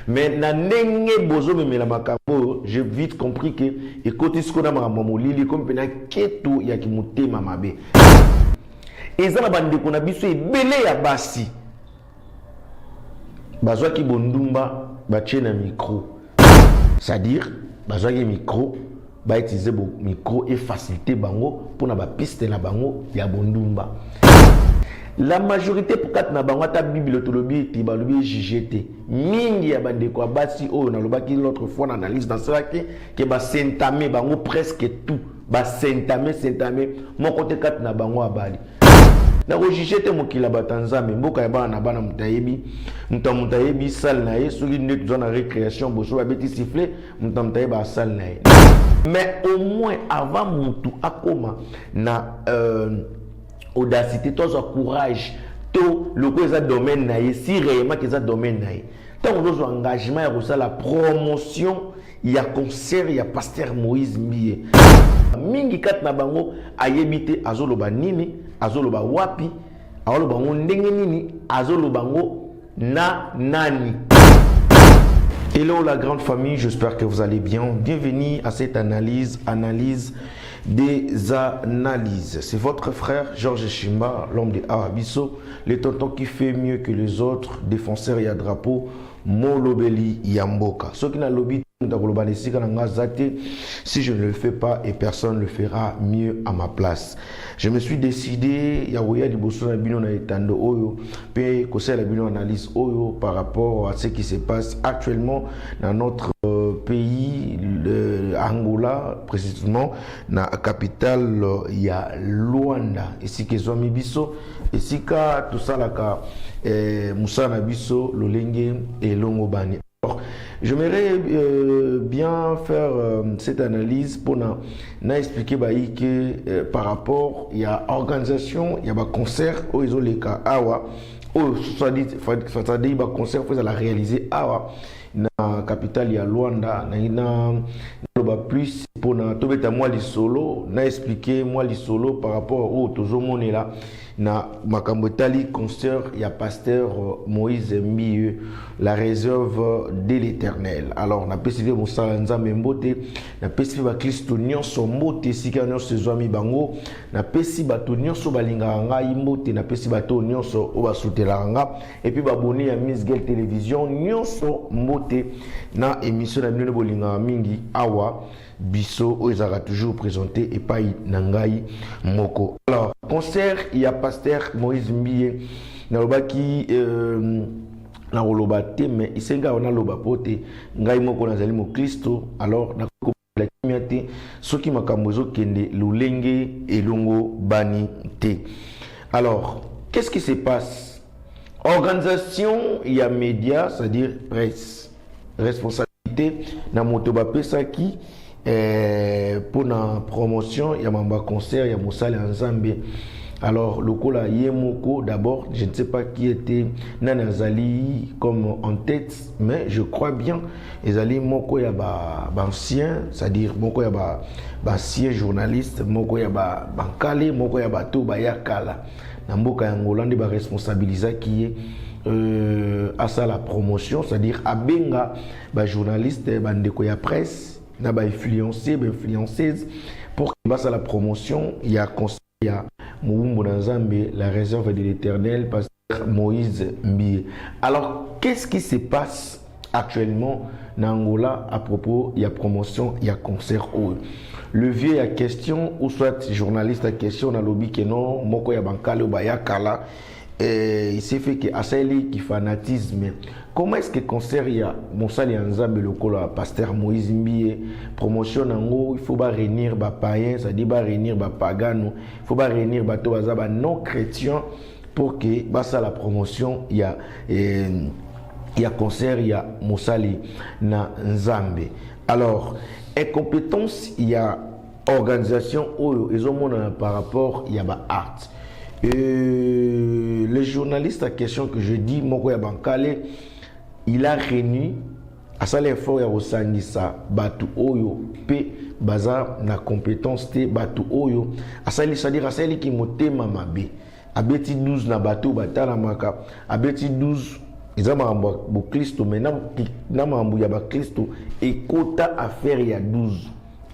Mais na ndenge bozomemela makambo oyo, j'ai vite compris que ekoti sikoyo na makambo ya molili, ekomi mpena keto ya kimotema mabe. Eza na bandeko na biso ebele ya basi bazwaki bondumba, batie na micro, c'est-à-dire bazwaki micro, bautiliser micro efacilité bango mpona bapiste na bango ya bondumba. La majorité kati na bango, ata Bible tolobi ete balobi ejuge te. Mingi ya bandeko ya basi oyo nalobaki l'autre fois na analyse nasalaki ke basentame bango, presque tout basentame sentame, moko te kati na bango abali. Nakojuge te, mokili ya bato ya Nzambe, mboka ya bana na bana, moto ayebi moto ya moto ayebi sale na ye. Soki nde toza na récréation, boso babeti sifflet, moto ya moto ayeba asale na ye. Mais au moins avant motu akóma na audacité to azwa courage to loko eza domaine na ye, si réellement eza domaine na ye, ntango ozozwa engagement ya kosala promotion ya concert ya pasteur Moïse Mbiye, mingi kati na bango ayebi te azoloba nini, azoloba wapi, azoloba ngo ndenge nini, azoloba ngo na nani. Hello la grande famille, j'espère que vous allez bien. Bienvenue à cette analyse, analyse des analyses. C'est votre frère Georges Chimba, l'homme de Arabiso, le tonton qui fait mieux que les autres, défenseur ya drapeau, Molobeli ya mboka. Ce qui n'a lobby, si je ne le fais pas et personne ne le fera mieux à ma place. Je me suis décidé ya koya liboso na bino na etando oyo pe kosala bino analyse oyo par rapport à ce qui se passe actuellement dans notre pays, le Angola, précisément na capitale ya Luanda, esika ezwami biso, esika tosalaka mosala na biso lolenge elongo bani. Alors, j'aimerais bien faire cette analyse pour na expliquer baike par rapport il y a organisation, il y a ba concert oyo ezoleka awa, oyo c'est-à-dire ba concert faut la réaliser awa na capitale ya Luanda. Na naloba plus mpona tobeta mwa lisolo, na expliquer mwa lisolo par rapport oyo tozomonela na makambo etali concert ya pasteur Moïse Mbiye, la réserve de l'Éternel. Alors napesi mpe mosala Nzambe mbote, napesi mpe bakristo nyonso mbote esika nyonso ezwami bango, napesi bato nyonso balingaka ngai mbote, napesi bato nyonso oyo basutelaka nga et puis baboni ya Miss Gel Télévision nyonso mbote na émission na bino bolingaka mingi awa biso, oyo ezalaka toujours présenté epai na ngai moko. Alors, concert ya pasteur Moïse Mbiye, nalobaki nakoloba te, mais esengi awa naloba po te ngai moko nazali mokristo. Alors nakobela kimia te soki makambo ezokende lolenge elongo bani te. Alors, qu'est-ce qui se passe? Organisation ya média, c'est-à-dire presse, responsabilité na moto bapesaki mpona promotion ya mambo ya concert ya mosala ya Nzambe. Alors lokola ye moko, d'abord je ne sais pas qui était, nani azali comme en tête, mais je crois bien ezali moko ya baancien, ba c'est-à-dire moko ya baancien journaliste, moko ya bankale, moko ya bato baya kala na mboka ya Angola, nde baresponsabilisaki ye asala promotion, c'est-à-dire abenga bajournaliste, bandeko ya presse na bainfluencier, bainfluenceuse pour que basala promotion ya concert ya mowumbu na Nzambe, la réserve de l'Éternel, pasteur Moïse Mbiye. Alors, qu'est-ce qui se passe actuellement na Angola à propos ya promotion ya concert oyo? Le vieux ya question ou soit journaliste ya question, nalobi ke non, moko ya bankale oyo baya kala, il s'est fait que asali ki fanatisme. Comment est-ce que concert ya mosali ya Nzambe lokola pasteur Moïse Mbiye, promotion nango il faut ba réunir ba païens, c'est-à-dire ba réunir ba pagano, il faut ba réunir bato baza ba non chrétien pour que basala promotion ya concert ya mosali na Nzambe? Alors, incompétence ya organisation oyo ezomonana par rapport ya ba art. Le journaliste à question que je dis, moko ya bankale, il a réuni, asala effort ya kosangisa bato oyo mpe baza na compétence te, bato oyo asali, c'est-à-dire asaliki motema mabe, abeti 12 na bato batalamaka, abeti 12. Eza makambo ya boklisto, mais na makambo ya baklisto ekota affaire ya 12,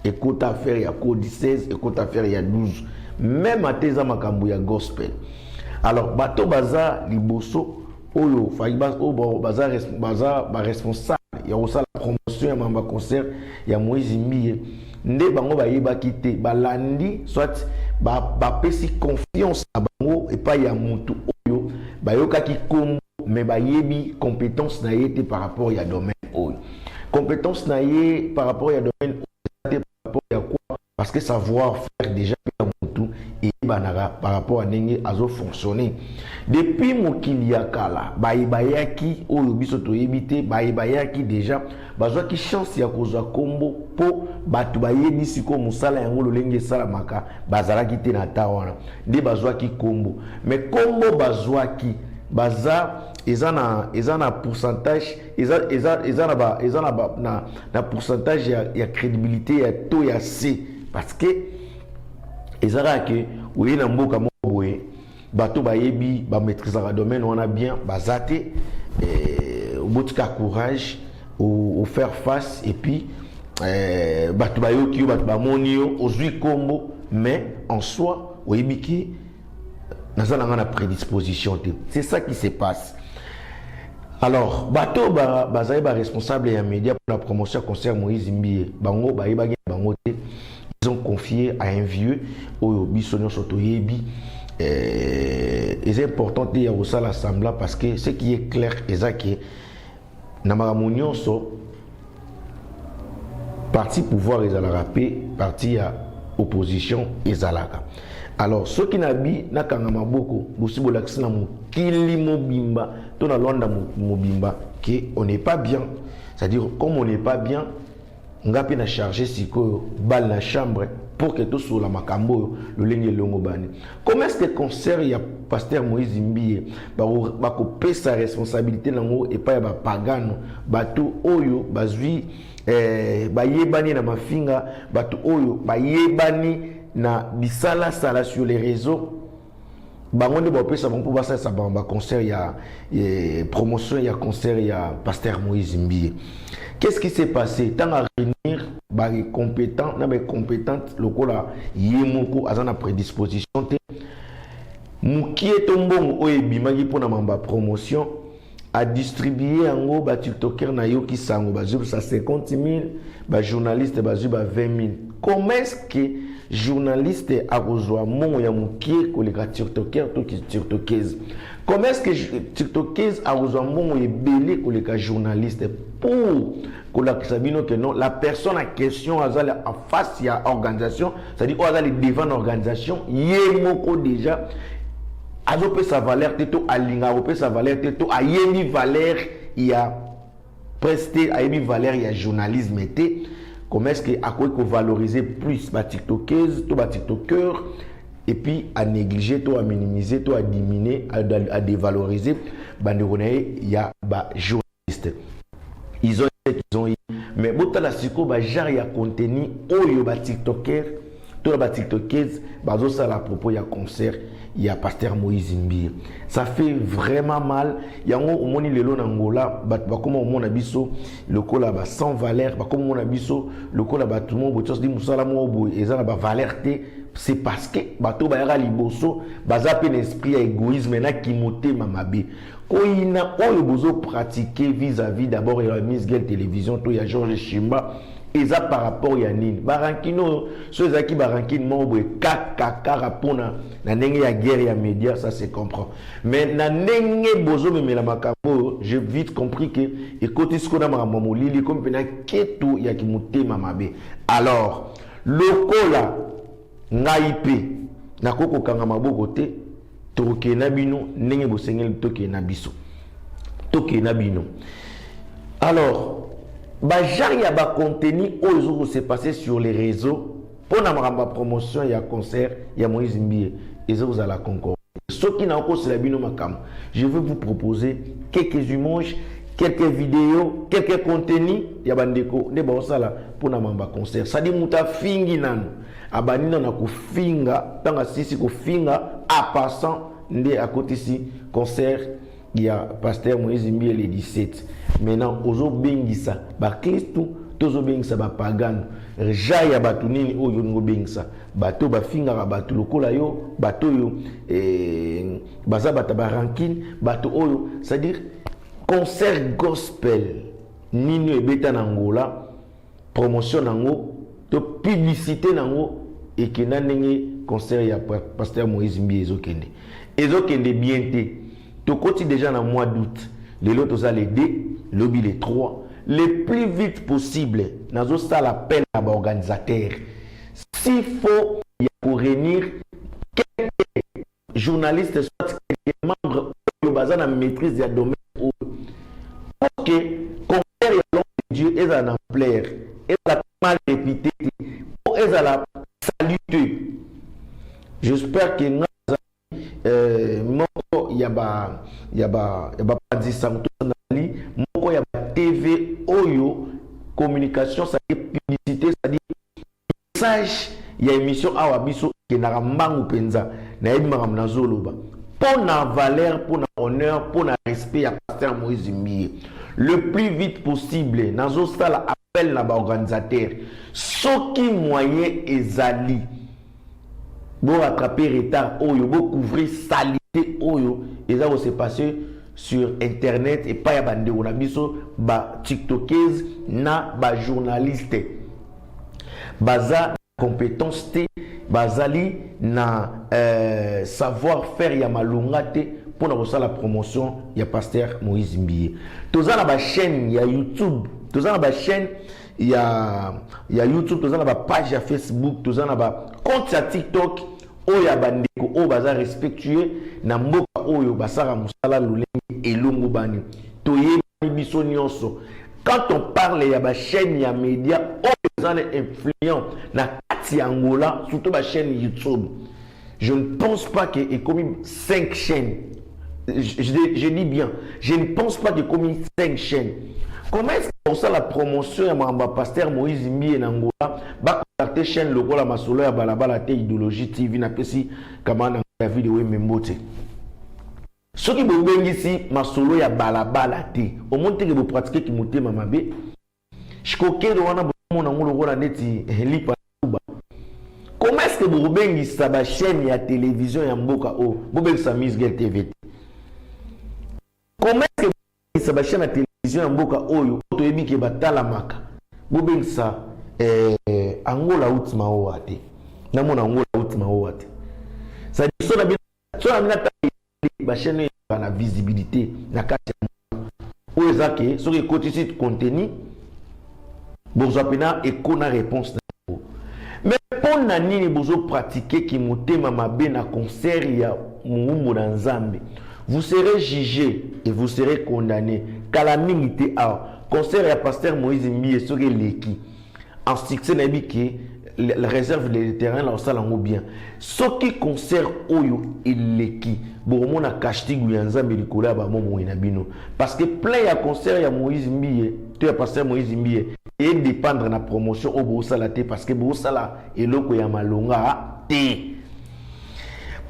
ekota affaire ya code 16, ekota affaire ya 12, même ata eza makambo ya gospel. Alors bato baza liboso oyo oyo baza baresponsable ya kosala promotion ya makambo ya concert ya Moïse Mbiye, nde bango bayebaki te, balandi soit bapesi confiance na bango epai ya mutu oyo bayokaki kombo, mais bayebi compétence na ye te par rapport ya domaine oyo, compétence na ye par rapport ya domaine oyo te. Par rapport ya quoi? Parce que savoir faire déjà ya mutu eyebanaka par rapport à ndenge azofonctionne. Depuis mokili ya kala, bayebayaki oyo biso toyebi te, bayebayaki déjà, bazwaki chance ya kozwa nkombo mpo bato bayebi sikoyo mosala yango lolenge esalamaka. Bazalaki te na ta wana nde bazwaki nkombo, mais nkombo bazwaki baza eza na pourcentage, eza na ba eza na ba na pourcentage ya crédibilité ya to ya C, parce que eza kaka ke oye na mboka moko boye, bato bayebi, bamaîtrisaka domaine wana bien baza te. Obotika courage au faire face et puis bato bayoki yo, bato bamoni yo, ozwi nkombo, mais en soi oyebi ke naza na nga na prédisposition te. C'est ça qui se passe. Alors bato bazali baresponsable ya média pour la promotion ya concert Moïse Mbiye, bango bayebaki na bango te. Ils ont confié à un vieux oyo biso nyonso toyebi. Eza important te ya kosala semblant, parce que ce qui est clair eza ke na makambo nyonso, parti pouvoir ezalaka mpe parti ya opposition ezalaka. Alors soki na bi nakanga maboko, bosi bolakisi na mokili mobimba to na Lwanda mobimba ke on n'est pas bien. C'est-à-dire, comme on n'est pas bien, nga mpe na charge sikoyo balle na chambre pour que tosola makambo oyo lolenge elongo bani. Comment est-ce que concert ya pasteur Moïse Mbiye bakopesa responsabilité nango epai ya bapagano, bato oyo bazwi bayebani na mafinga, bato oyo bayebani na bisalasala sur les réseaux, bango nde bapesa bango mpo basalisa bango baconcert ya promotion ya concert ya pasteur Moïse Mbiye? Qu'est-ce qui s'est passé? Ntango aréunir bacompétent na bacompétente lokola ye moko aza na prédisposition te, mokie to mbongo oyo ebimaki mpona mambo ya promotion, adistribue yango. Batiktoker, nayoki sango, bazwi sa 50 000, bajournaliste bazwi ba 20 000. Comment est-ce que journaliste akozwa mbongo ya mokie koleka tiktoker to tiktokeuse? Comment est-ce que tiktokeuse akozwa mbongo ebele koleka journaliste? Pour kolakisa bino ke non, la personne en question aza en face ya organisation, c'est-à-dire oyo aza le devant na organisation, ye moko déjà azopesa valeur te, to alingaka kopesa valeur te, to ayebi valeur ya presse te, ayebi valeur ya journalisme te. Comment est-ce que akoki kovaloriser plus batiktokeuse to batiktoker et puis anégliger to aminimiser to adiminuer, adévaloriser bandeko na ye ya bajournaliste? Ils ont ce qu'ils ont eu, mais botala sikoyo bagenre ya contenu oyo batiktoker to na batiktokeuse bazosala à propos ya concert ya pasteur Moïse Mbiye. Ça fait vraiment mal. Yango omoni lelo na Ngola, bato bakoma omona biso lokola ba sans valeur, bakoma omona biso lokola bato moko boye, di mosala moko boye eza na bavaleur te. C'est parce que bato bayaka liboso baza mpe na esprit ya égoïsme na kimotema mabe, koyina oyo bozopratike vis-à-vis d'abord ya Miss Gel Télévision to ya Georges Shimba. Eza par rapport ya nini? Barancune oyo, so ezalaki barancune moko boye kaka mpona na ndenge ya guerre ya média, ça se comprend, mais na ndenge bozomemela makambo oyo, j'ai vite compris ke ekoti sikoyo na makambo ya molili, ekomi mpena keto ya kimotema mabe. Alors lokola ngai mpe nakoki kokanga maboko te, tokokende na bino ndenge bosengeli, tokende na biso, tokende na bino. Alors bagenre ya bacontenu oyo ezokose passer sur les réseaux mpo na makambo ya promotion ya concert ya Moïse Mbiye ezokozala concorde. Soki nakokosela bino makambo, je vais vous proposer quelques images, quelques vidéos, quelques contenus ya bandeko nde baosala mpona makambo ya concert. Sadi moto afingi nanu, abandi nanu na kofinga, ntango asisi kofinga, en passant nde akotisi concert. Ya pasteur Moïse Mbiye le 17. Maintenant ozobengisa bakristu to ozobengisa bapagano ja ya bato nini oyo olingi obengisa? Bato bafingaka bato lokola yo, bato oyo baza bato ya barancune, bato oyo, c'est-à-dire concert gospel nini oyo ebeta na Angola, promotion nango to publicité nango ekenda ndenge concert ya pasteur Moïse Mbiye ezokende bien te? Tokoti déjà na mois d'août. Lelo toza le 2, lobi le 3. Le plus vite possible, nazosala appel na baorganisateur. S'il faut ya koréunir quelques journalistes, soit quelques membres oyo baza na maîtrise ya domaine oyo, pour que concert ya l'homme de Dieu ezala na ampleur, ezala mal répété te, po ezala salute. J'espère que nga moko ya bapanzi sango to nazali moko ya ba TV oyo communication, c'est-à-dire publicité, c'est-à-dire message ya émission awa biso ekendaka mbangu mpenza. Nayebi makambo nazoloba mpo na valeur, mpo na honneur, mpo na respect ya pasteur Moïse Mbiye. Le plus vite possible, nazosala appel na baorganisateur. Soki moyen ezali, borattraper retard oyo, bocouvrir salité oyo eza kose passer sur internet epai ya bandeko na biso batiktokese na bajournaliste. Baza compétence te, bazali na savoir faire ya malonga te mpona kosala promotion ya pasteur Moïse Mbiye. Toza na bachaîne ya YouTube, toza na bachaîne ya YouTube, toza na bapage ya Facebook, toza na bacompte ya TikTok oyo ya bandeko oyo baza respectueux na mboka oyo, basalaka mosala lolenge elongo bani. Toyebani biso nyonso. Quand on parle ya bachaîne ya média oyo eza na influent na kati ya Angola, surtout bachaîne YouTube, je ne pense pas que ekomi 5 chaînes. Je dis bien, je ne pense pas que ekomi 5 chaînes. Comment est-ce que osala promotion ya makambo ya pasteur Moïse Mbiye na Angola, bacontacte chaîne lokola Masolo ya Balabala te, Idéologie TV? Napesi kama na David Wemembo te. Soki bobengisi Masolo ya Balabala te, omoni teke bopratikeki motema mabe. Shikokende wana, bomona yango lokola neti lipa kuba. Comment est ce que bokobengisa bachaîne ya télévision ya mboka oyo, bobengisa Misgel TV te? Comment est ce que bobengisa bachaîne ya télévision ya mboka oyo toyebi ke batalamaka, bobengisa Angola Utima owa te? Namona Angola Utima owa te. C'est-à-dire so na bino, so na bino ata bachaîne oyo ezalaka na visibilité na kati ya mboka oyo, eza ke soki ekotisi contenu, bozwa mpena eko na réponse na yango. Mais mpo na nini bozopratike motema mabe na concert ya mowumbu na Nzambe? Vous serez jugé et vous serez condamné. Kala mingi te awa, concert ya pasteur Moïse Mbiye soki eleki en succès, nayebi ke la réserve de terrain na osala yango bien. Soki concert oyo eleki, bokomona castigo ya Nzambe likolo ya bamomoi na bino, parce que plein ya concert ya Moïse Mbiye to ya pasteur Moïse Mbiye edépendre na promotion oyo bosala te, parce que bosala eloko ya malonga te.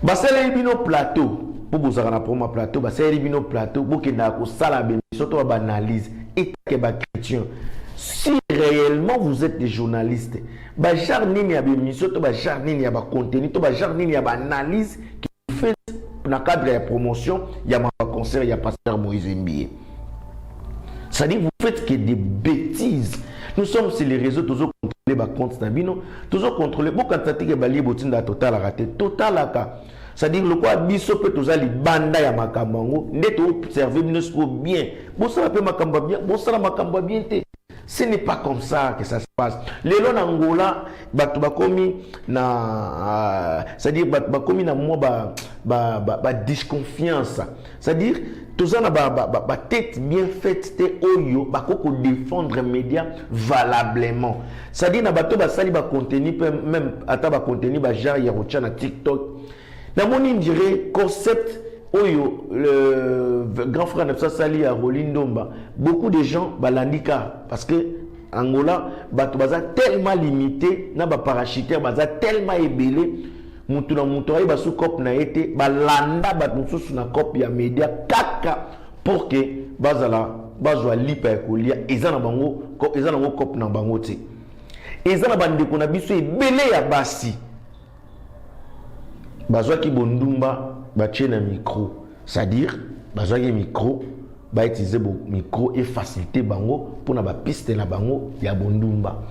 Basaleli bino plateau mpo bozalaka na promo plateau. Basaleli bino plateau, bokendaka kosala bémission to baanalyse etake bachrétien. Si réellement vous êtes des journalistes, bagenre nini ya bémission to bagenre nini ya bacontenu to bagenre nini ya baanalyse qui fait na cadre ya promotion ya baconcert ya pasteur Moïse Mbiye? C'est-à-dire, vous faites que des bêtises. Nous sommes sur les réseaux, toujours contrôler bacompte na bino, toujours contrôler. Bokanisa teke balie botinda, totalaka te? Totalaka. C'est-à-dire lokola biso mpe toza libanda ya makambo yango nde toobserve bino sikoyo bien. Bosala mpe makambo ya bien, bosala makambo ya bien te. Ce n'est pas comme ça que ça se passe. Lelo na Angola, bato bakomi na c'est-à-dire bato bakomi na mwa ba disconfiance. C'est-à-dire toza na ba tête bien faite te oyo bakoki kodéfendre média valablement. C'est-à-dire na bato basali bacontenu mpe même ata bacontenu bagenre ya kotia na TikTok, namoni dire concept oyo le grand frère na biso asali ya Roli Ndomba, beaucoup de gens balandi kaka, parce que Angola bato baza tellement limité na baparachuteur, baza tellement ebele. Mutu na mutu ayeba su cope na ye te, balanda bato mosusu na cope ya media kaka pour que bazala bazwa lipa ya kolia. Eza na bango, eza nango cope na bango te. Eza na bandeko na biso ebele ya basi bazwaki bondumba, batie na micro, c'est-à-dire bazwaki micro, bautiliser micro efacilité bango mpona bapiste na bango ya bondumba.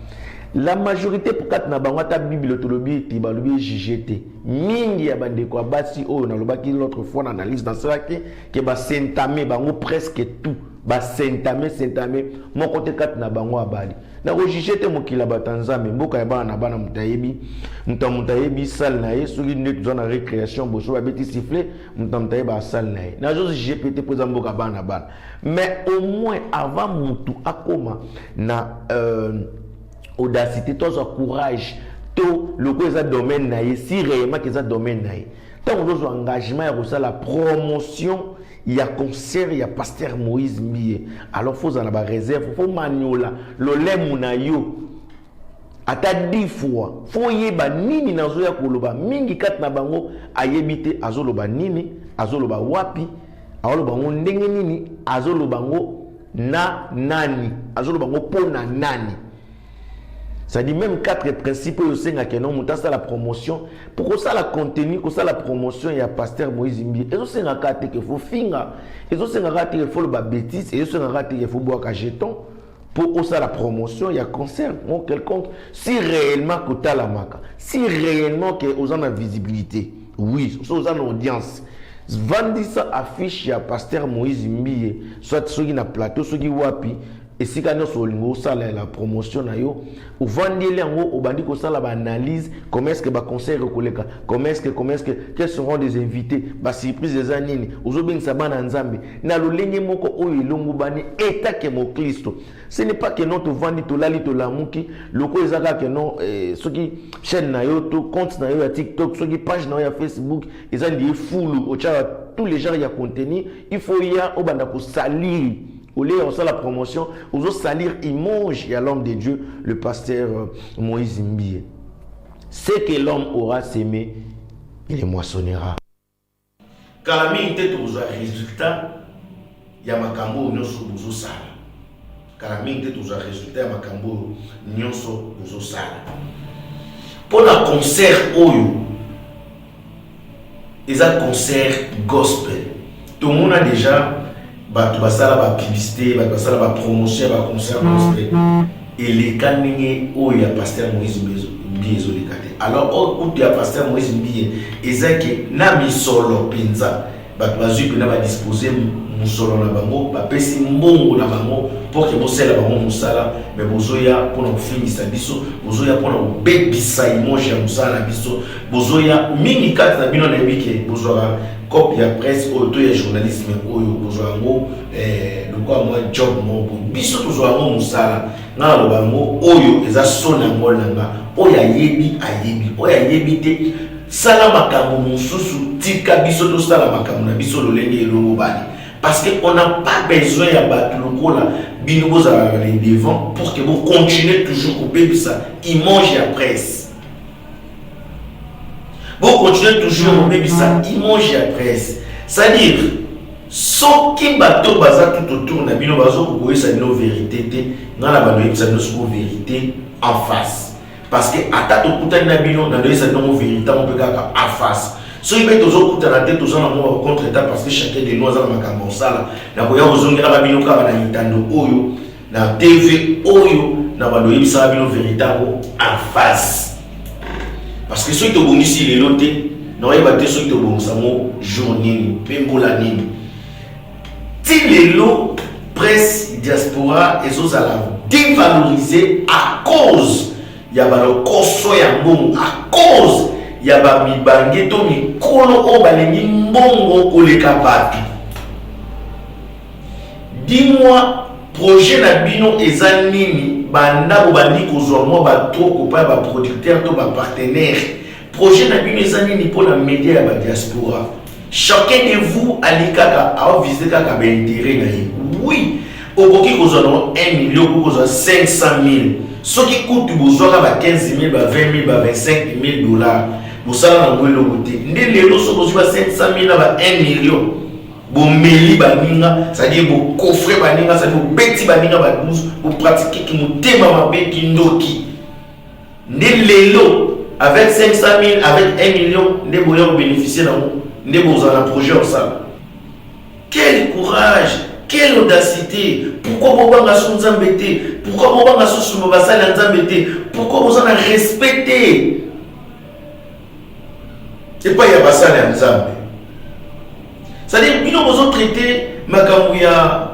La majorité kati na bango, ata Bible tolobi ete balobi ejuge te. Mingi ya bandeko ya basi oyo nalobaki l'autre fois na analyse nasalaki ke basentame bango, presque tout basentame sentame, moko te kati na bango abali. Nakojuge te, mokili ya bato ya Nzambe, mboka ya bana na bana. Moto ayebi moto ya moto, ayebi sale na ye. Soki nde toza na récréation, boso babeti sifflet, moto na moto ayeba asale na ye. Nazojuge pe te mpo eza mboka bana na bana, mais au moins avant motu akóma na audacité to azwa courage to loko eza domaine na ye, si réellement ke eza domaine na ye, ntango ozozwa engagement ya kosala promotion ya concert ya pasteur Moïse Mbiye, alors faut ozala na baréserve, faut maniola lolemu na yo ata 10 fois, faut oyeba nini nazoya koloba. Mingi kati na bango ayebi te azoloba nini, azoloba wapi, azoloba ngo ndenge nini, azoloba ngo na nani, azoloba ngo mpo na nani. C'est-à-dire même quatre principes oyo osengaka no moto asala promotion, pour kosala contenu, kosala promotion ya pasteur Moïse Mbiye, ezosengaka te ke faut finga, ezosengaka te ke faut loba bêtise, ezosengaka te ke faut bwaka jeton pour osala promotion ya concert mo quelconque. Si réellement kotalamaka, si réellement ke oza na visibilité, oui, so oza na audience, vandisa affiche ya pasteur Moïse Mbiye, soit soki na plateau, soki wapi, esika nyonso olingi osalela promotion na yo, ovandeli yango, obandi kosala baanalyse: comment est ce que baconcert ekoleka, comment est ce que quels seront des invités, basurprise eza nini, ozobengisa bana Nzambe na lolenge moko oyo elongo bani etake moklisto. Ce n'est pas que non, tovandi, tolali, tolamuki, loko eza kaka ke non, soki chaîne na yo to compte na yo ya TikTok, soki page na yo ya Facebook eza ndie fulu, otiaka tous les genres ya contenu, il faut ya obanda kosalir. Au lieu de la promotion, ozosalir image ya l'homme de Dieu, le pasteur Moïse Mbiye. Ce que l'homme aura semé, il le moissonnera. Kala mingi te tokozwa résultat ya makambo oyo nyonso bozosala. Kala mingi te tozwa résultat ya makambo oyo nyonso bozosala. Mpo na concert oyo eza concert gospel, tomona déjà bato basala bapublicité, bato basala bapromotion ya baconcert gospel eleka ndenge oyo ya pasteur Moïse Mbiye ezoleka te. Alors oyo kutu ya pasteur Moïse Mbiye eza ke na misolo mpenza, bato bazwi mpena badispose mosolo na bango, bapesi mbongo na bango mpo ke bosala bango mosala. Me bozoya mpona kofingisa biso, bozoya mpona kobebisa image ya mosala na biso. Bozoya mingi kati na bino, nayebi ke bozwaka cope ya presse oyo to ya journalisme oyo, bozwa yango lokola mwa job moko boye. Biso tozwa yango mosala. Nga naloba yango, oyo eza soni yango na nga. Oyo ayebi ayebi, oyo ayebi te, sala makambo mosusu, tika biso tosala makambo na biso lolenge elongo bani, parce que on n'a pas besoin ya bato lokola bino bozala na les devant pour que bocontinue toujours kobebisa image ya presse, bocontinue toujours kobebisa image ya presse. C'est-à-dire soki bato baza tout autour na bino bazokokoyesa bino vérité te, ngai na bando oyebisa bino soko vérité en face, parce que ata tokutani na bino, na ndoyesa bino vérité yango mpe kaka en face. Soki mpe tozokutana te, toza na mwa contre temps, parce que chacun de nous aza na makambo osala. Nakoya kozongelaka bino kaka na mitando oyo, na TV oyo, na bando oyebisaka bino vérité yango en face, parce que soki tobongisi lelo te, naoyeba te soki tobongisa yango jour nini mpe mbola nini. Ti lelo presse diaspora ezozala dévalorisé à cause ya balokoso ya mbongo, à cause ya bamibange to mikolo oyo balingi mbongo koleka bato. Dis-moi, projet na bino eza nini? Banda bobandi kozwa mwa batoko pa ya baproducteur to bapartenaire, projet na bino eza nini mpona média ya badiaspora? Chacun de vous ali kaka aovise kaka baintérêt na ye. Oui, okoki kozwa nango 1 million, okoki kozwa 500 000, soki kutu bozwaka ba 15 000, ba 20 000, ba 25 000 dollars. Bosala nango eloko te. Nde lelo soki bozwi ba 500 000 na ba 1 million, bomeli baninga, c'est-à-dire bokofre baninga, c'est-à-dire bobeti baninga ba 12, bopratike kimotema mabe, kindoki. Nde lelo avec 500 000, avec 1 million, nde boya kobénéficie nango, nde bozala na projet osala. Quel courage, quelle audacité! Pourquoi bobanga so Nzambe te? Pourquoi bobanga susu basali ya Nzambe te? Pourquoi boza na respect te epai ya basali ya Nzambe? C'est-à-dire bino bozotraite makambo ya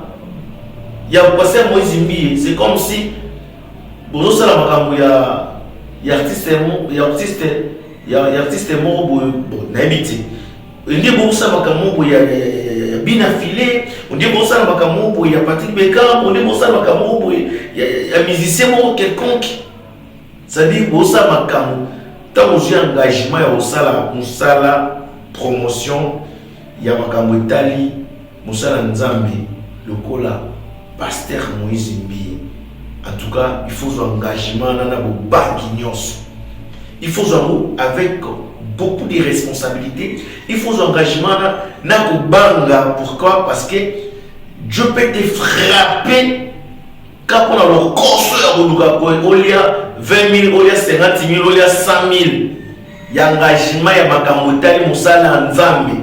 pasteur Moïse Mbiye, c'est comme si bozosala makambo ya artiste moko boye. Bon, nayebi te nde bosala makambo moko boye ya bina file, nde bosala makambo moko boye ya Patrick Beckham, nde bosala makambo moko boye ya musicien moko quelconque. C'est-à-dire bosala makambo, ntango ozwi engagement ya kosala mosala promotion ya makambo etali mosala Nzambe lokola pasteur Moïse Mbiye, en tout cas il faut zwa engagement na bobangi nyonso, il faut zwa yango avec beaucoup de responsabilités, il faut zwa engagement na kobanga. Pourquoi? Parce que Dieu peut te frapper ka mpona lokoso ya koluka olia 20 000, olia 50 000, olia 100 000 ya engagement ya makambo etali mosala ya Nzambe,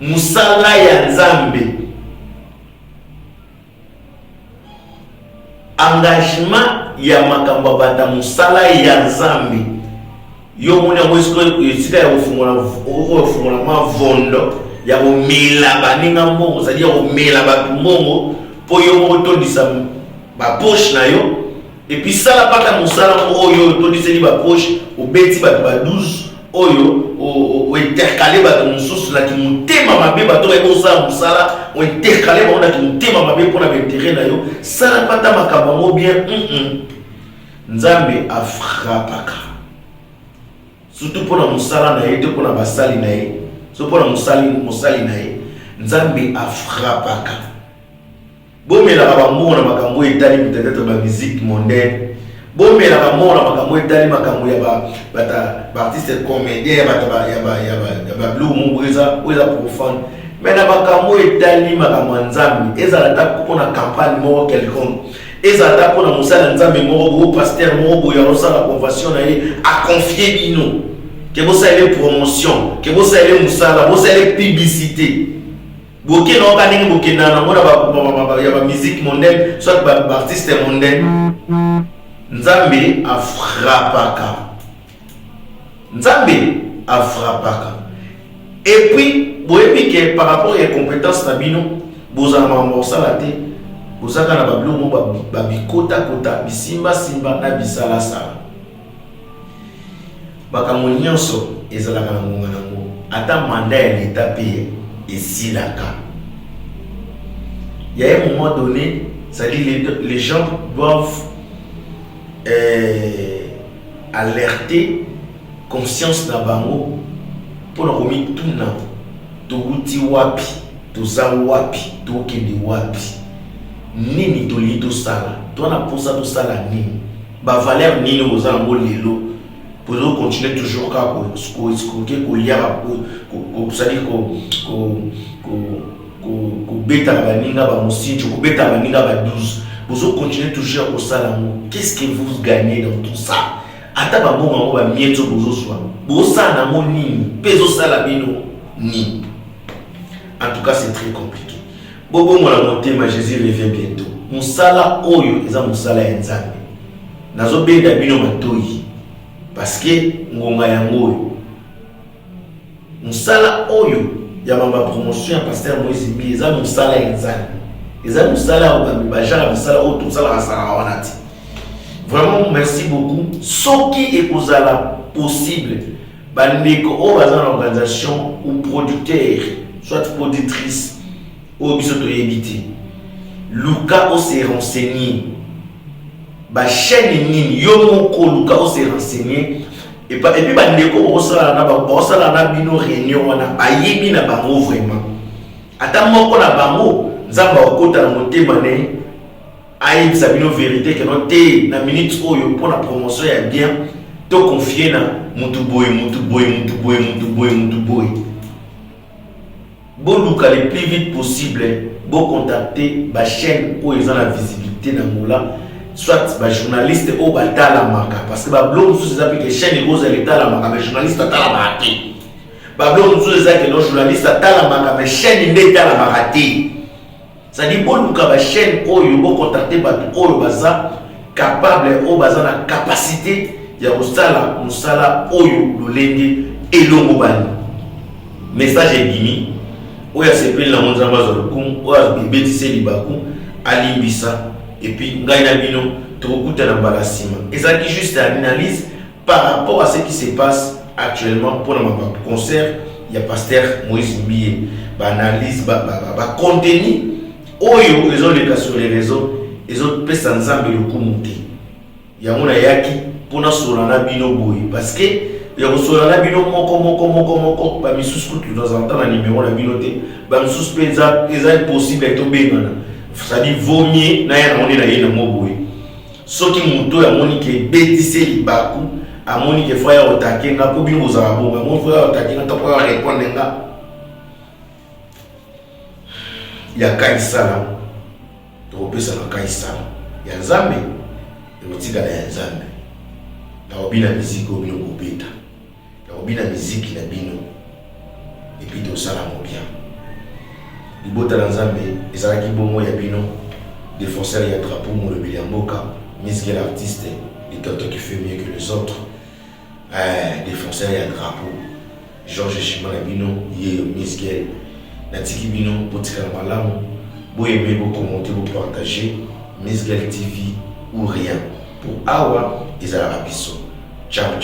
mosala ya Nzambe. Engagement ya makambo ya bata mosala ya Nzambe, yo omoni yango esika ya kofungola, oyo ofungola mavondo ya komela baninga mbongo, zali ya komela bato mbongo mpo yo moko otondisa bapoche na yo. Et puis sala mpaka mosala moko oyo otondiseli bapoche, obeti bato ba 12, oyo ointercale bato mosusu na kimotema mabe, bato bayebi kosala mosala, ointercale bango na kimotema mabe mpona baintérêt na yo. Sala mpata makambo yango bien. Nzambe afrapaka, surtout mpona mosala na ye te, mpona basali na ye, so mpona mosali na ye, Nzambe afrapaka. Bomelaka bambongo na makambo oyo etali peut-être bamusique mondaine, bomelaka mbongo na makambo oyo etali makambo ya baartiste comédien, ya babiloko moko oyo eza profane, mais na makambo oyo etali makambo ya Nzambe, ezala ata mpona campagne moko quelconque, ezala ata mpona mosala ya Nzambe moko boye, pasteur moko boye azosala convention na ye, aconfie bino ke bosalele promotion, ke bosalele mosala, bosalele publicité, bokende oka ndenge bokendaka nango na ya bamusique mondaine, soit baartiste mondaine, Nzambe afrapaka, Nzambe afrapaka. Et puis boyebi ke par rapport ya compétence na bino, bozala makambo kosala te, bozaka na babiloko moko babikotakota, bisimbasimba na bisalasala. Makambo nyonso ezalaka na ngonga nango, ata mandat ya leta mpe esilaka. Il y a un moment donné, c'est-à-dire les gens doivent alerter conscience na bango mpona komituna: towuti wapi, toza wapi, tokende wapi, nini tolingi tosala, toza na mposa tosala nini, bavaleur nini oza yango lelo. Pozo continuer toujours kaka koescroquer, koliaka, c'est-à-dire kobetaka baninga bamosinjo, kobetaka baninga ba 12, bozo continuer toujours ya kosala yango. Qu'est-ce que vous gagnez dans tout ça? Ata babongo yango, bamieti oyo bozozwa, bozosala nango nini mpe ezosala bino nini? En tout cas, c'est très compliqué. Bobongola motema, Jésus revient bientôt. Mosala oyo eza mosala ya Nzambe. Nazobenda bino matoi parce que ngonga yango oyo, mosala oyo ya mamba promotion ya pasteur Moïse Mbiye eza mosala ya Nzambe, eza mosala ya bagenre ya mosala oyo tosalaka salaka wana te. Vraiment, merci beaucoup. Soki ekozala possible, bandeko oyo baza na organisation ou producteur soit productrice oyo biso toyebi te, luka ose renseigner bachaîne nini, yo moko luka ose renseigner. Et puis bandeko bakosala na bino réunion wana, bayebi na bango vraiment, ata moko na bango, Nzambe akokota na motema ne, ayebisa bino vérité keno te na minute oyo mpona promotion ya bien, to confie na Mutu boye, mutu boye, mutu boye, mutu boye, mutu boye. Boluka le plus vite possible, bocontacte bachaîne oyo eza na visibilité na Angola, soit bajournaliste oyo batalamaka, parce que bablog mosusu eza mpe ke chaîne ekozala etalamaka, mais journaliste atalamaka te. Bablog mosusu eza ke non, journaliste atalamaka, mais chaîne nde etalamaka te. C'est-à-dire, boluka bachaîne oyo, bocontacte bato oyo baza capable, oyo baza na capacité ya kosala mosala oyo lolenge elongo bani. Message ebimi, oyo asepeli nango, Nzambe azwa lokumu. Oyo ebetisi libaku, alimbisa. Et puis ngai na bino tokokutana mbala nsima. Ezalaki juste analyse par rapport à ce qui se passe actuellement mpona concert ya pasteur Moïse Mbiye. Baanalyse, bacontenu oyo ezoleka sur les réseaux ezopesa Nzambe lokumu te. Yango nayaki mpona sola na bino boye, parce que ya kosola na bino moko moko moko moko, bamisusu kutu nazala ta na nimero na bino te, bamisusu mpe eza impossible tobengana. C'est-à-dire, vaut mieux naya nango nde naye nango boye. Soki moto oyo amoni ke ebetisi libaku, amoni ke faut ya otake nga, mpo bino bozala bongo, amoni faut ya otake nga to mpo ya répondre nga ya Kaisala, tokopesa na Kaisala. Ya Nzambe ekotikala ya Nzambe. Nakobina miziki oyo bino kobeta, nakobina miziki na bino, et puis tosala yango bien. Libota na Nzambe, ezalaki bongo ya bino, défenseur ya drapeau, molobeli ya mboka, Misgel artiste, le tonton qui fait mieux que les autres, défenseur ya drapeau, Georges Shima na bino, ye Misgel. Natiki bino, botikala malamu, boyeme, bokommente, bopartage. Misgel TV ou rien, pour awa ezalaka biso. Ciao.